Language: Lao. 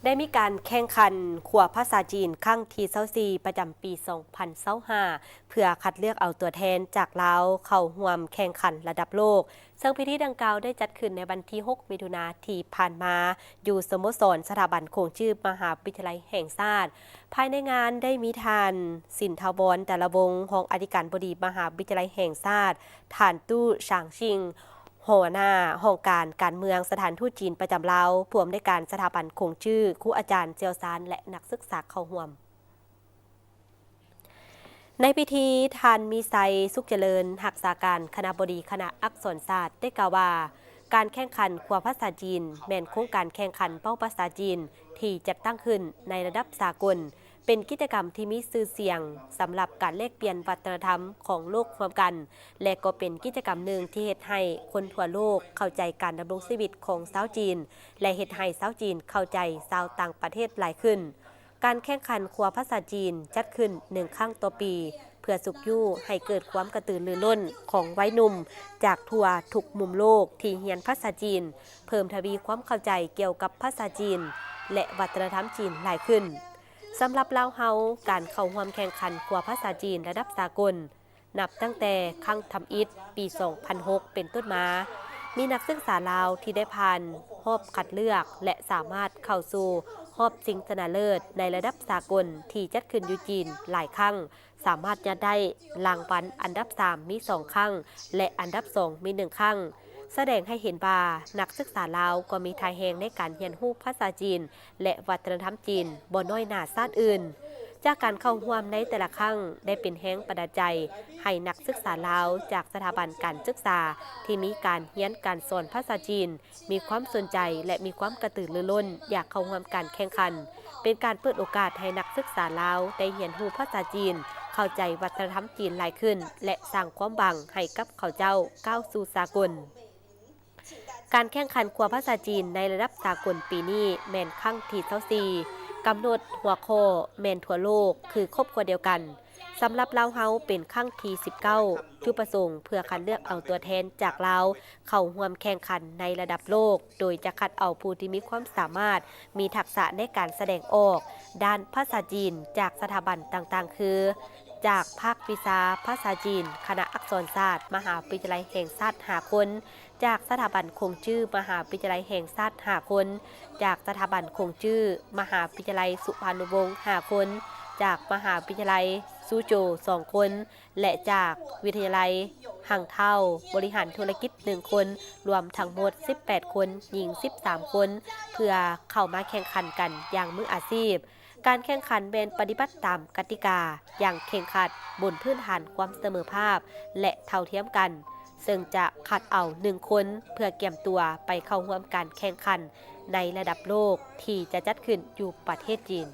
ໄດ້ມີການແຂ່ງຂັນຂົວພາສາຈີນຄັ້ງທີຊາວສີ່ ປະຈຳປີສອງພັນຊາວຫ້າ ເພື່ອຄັດເລືອກເອົາຕົວແທນຈາກລາວເຂົ້າຮ່ວມແຂ່ງຂັນລະດັບໂລກ, ເຊິ່ງພິທີດັ່ງກ່າວໄດ້ຈັດຂຶ້ນໃນວັນທີຫົກ ມິຖຸນາທີ່ຜ່ານມາ ຢູ່ສະໂມສອນສະຖາບັນຂົງຈື້ມະຫາວິທະຍາໄລແຫ່ງຊາດ. ພາຍໃນງານໄດ້ມີທ່ານ ສິນທາວອນ ດາລະວົງ ຮອງອະທິການບໍດີມະຫາວິທະຍາໄລແຫ່ງຊາດ, ທ່ານ ຕູ້ ຊາງຊິງ ຫົວໜ້າຫ້ອງການການເມືອງສະຖານທູດຈີນປະຈຳລາວ, ຜູ້ອຳນວຍການສະຖາບັນຂົງຈື້, ຄູອາຈານຊ່ຽວຊານ ແລະ ນັກສຶກສາເຂົ້າຮ່ວມ. ໃນພິທີ, ທ່ານ ມີໄຊ ສຸກຈະເລີນ ຮັກສາການຄະນະບໍດີຄະນະອັກສອນສາດ ໄດ້ກ່າວວ່າ, ການແຂ່ງຂັນຂົວພາສາຈີນ ແມ່ນໂຄງການແຂ່ງຂັນເວົ້າພາສາຈີນທີ່ຈັດຕັ້ງຂຶ້ນໃນລະດັບສາກົນ, ເປັນກິດຈະກຳທີ່ມີຊື່ສຽງສຳລັບການແລກປ່ຽນວັດທະນະທຳຂອງໂລກຮ່ວມກັນ ແລະ ກໍເປັນກິດຈະກຳໜຶ່ງທີ່ເຮັດໃຫ້ຄົນທົ່ວໂລກເຂົ້າໃຈການດຳລົງຊີວິດຂອງຊາວຈີນ ແລະ ເຮັດໃຫ້ຊາວຈີນເຂົ້າໃຈຊາວຕ່າງປະເທດຫຼາຍຂຶ້ນ. ການແຂ່ງຂັນຂົວພາສາຈີນຈັດຂຶ້ນໜຶ່ງຄັ້ງຕໍ່ປີ ເພື່ອຊຸກຍູ້ໃຫ້ເກີດຄວາມກະຕືລືລົ້ນຂອງໄວໜຸ່ມຈາກທົ່ວທຸກມຸມໂລກທີ່ຮຽນພາສາຈີນ, ເພີ່ມທະວີຄວາມເຂົ້າໃຈກ່ຽວກັບພາສາຈີນ ແລະ ວັດທະນະທຳຈີນຫຼາຍຂຶ້ນ. ສຳລັບລາວເຮົາ, ການເຂົ້າຮ່ວມແຂ່ງຂັນຂົວພາສາຈີນລະດັບສາກົນ ນັບຕັ້ງແຕ່ຄັ້ງທຳອິດປີສອງພັນຫົກເປັນຕົ້ນມາ, ມີນັກສຶກສາລາວທີ່ໄດ້ຜ່ານຮອບຄັດເລືອກ ແລະ ສາມາດເຂົ້າສູ່ຮອບຊິງຊະນະເລີດໃນລະດັບສາກົນທີ່ຈັດຂຶ້ນຢູ່ຈີນຫຼາຍຄັ້ງ, ສາມາດຍາດໄດ້ລາງວັນອັນດັບສາມມີສອງຄັ້ງ ແລະ ອັນດັບສອງມີໜຶ່ງຄັ້ງ, ສະແດງໃຫ້ເຫັນວ່ານັກສຶກສາລາວກໍມີທ່າແຮງໃນການຮຽນຮູ້ພາສາຈີນ ແລະ ວັດທະນະທຳຈີນບໍ່ນ້ອຍໜ້າຊາດອື່ນ. ຈາກການເຂົ້າຮ່ວມໃນແຕ່ລະຄັ້ງ ໄດ້ເປັນແຮງບັນດານໃຈໃຫ້ນັກສຶກສາລາວຈາກສະຖາບັນການສຶກສາທີ່ມີການຮຽນການສອນພາສາຈີນ ມີຄວາມສົນໃຈ ແລະ ມີຄວາມກະຕືລືລົ້ນຢາກເຂົ້າຮ່ວມການແຂ່ງຂັນ, ເປັນການເປີດໂອກາດໃຫ້ນັກສຶກສາລາວໄດ້ຮຽນຮູ້ພາສາຈີນ, ເຂົ້າໃຈວັດທະນະທຳຈີນຫຼາຍຂຶ້ນ ແລະ ສ້າງຄວາມຫວັງໃຫ້ກັບເຂົາເຈົ້າກ້າວສູ່ສາກົນ. ການແຂ່ງຂັນຂົວພາສາຈີນໃນລະດັບສາກົນປີນີ້ແມ່ນຄັ້ງທີຊາວສີ່, ກຳນົດຫົວຂໍ້ແມ່ນທົ່ວໂລກຄືຄອບຄົວດຽວກັນ. ສຳລັບລາວເຮົາເປັນຄັ້ງທີສິບເກົ້າ, ຈຸດປະສົງເພື່ອຄັດເລືອກເອົາຕົວແທນຈາກລາວເຂົ້າຮ່ວມແຂ່ງຂັນໃນລະດັບໂລກ, ໂດຍຈະຄັດເອົາຜູ້ທີ່ມີຄວາມສາມາດ, ມີທັກສະໃນການສະແດງອອກດ້ານພາສາຈີນຈາກສະຖາບັນຕ່າງໆ ຄື ຈາກພາກວິຊາພາສາຈີນ ຄະນະອັກສອນສາດ ມະຫາວິທະຍາໄລແຫ່ງຊາດ ຫ້າຄົນ, ຈາກສະຖາບັນຂົງຈື້ມະຫາວິທະຍາໄລແຫ່ງຊາດ ຫ້າຄົນ, ຈາກສະຖາບັນຂົງຈື້ມະຫາວິທະຍາໄລສຸພານຸວົງ ຫ້າຄົນ, ຈາກມະຫາວິທະຍາໄລຊູໂຈ ສອງຄົນ ແລະ ຈາກວິທະຍາໄລຫັງທ້າວບໍລິຫານທຸລະກິດ ໜຶ່ງຄົນ, ລວມທັງໝົດສິບແປດຄົນ, ຍິງສິບສາມຄົນ, ເພື່ອເຂົ້າມາແຂ່ງຂັນກັນຢ່າງມືອາຊີບ. ການແຂ່ງຂັນແມ່ນປະຕິບັດຕາມກະຕິກາຢ່າງເຄັ່ງຄັດ ບົນພື້ນຖານຄວາມສະເໝີພາບ ແລະ ເທົ່າທຽມກັນ, ເຊິ່ງຈະຄັດເອົາໜຶ່ງຄົນ ເພື່ອກຽມຕົວໄປເຂົ້າຮ່ວມການແຂ່ງຂັນໃນລະດັບໂລກທີ່ຈະຈັດຂຶ້ນຢູ່ປະເທດຈີນ.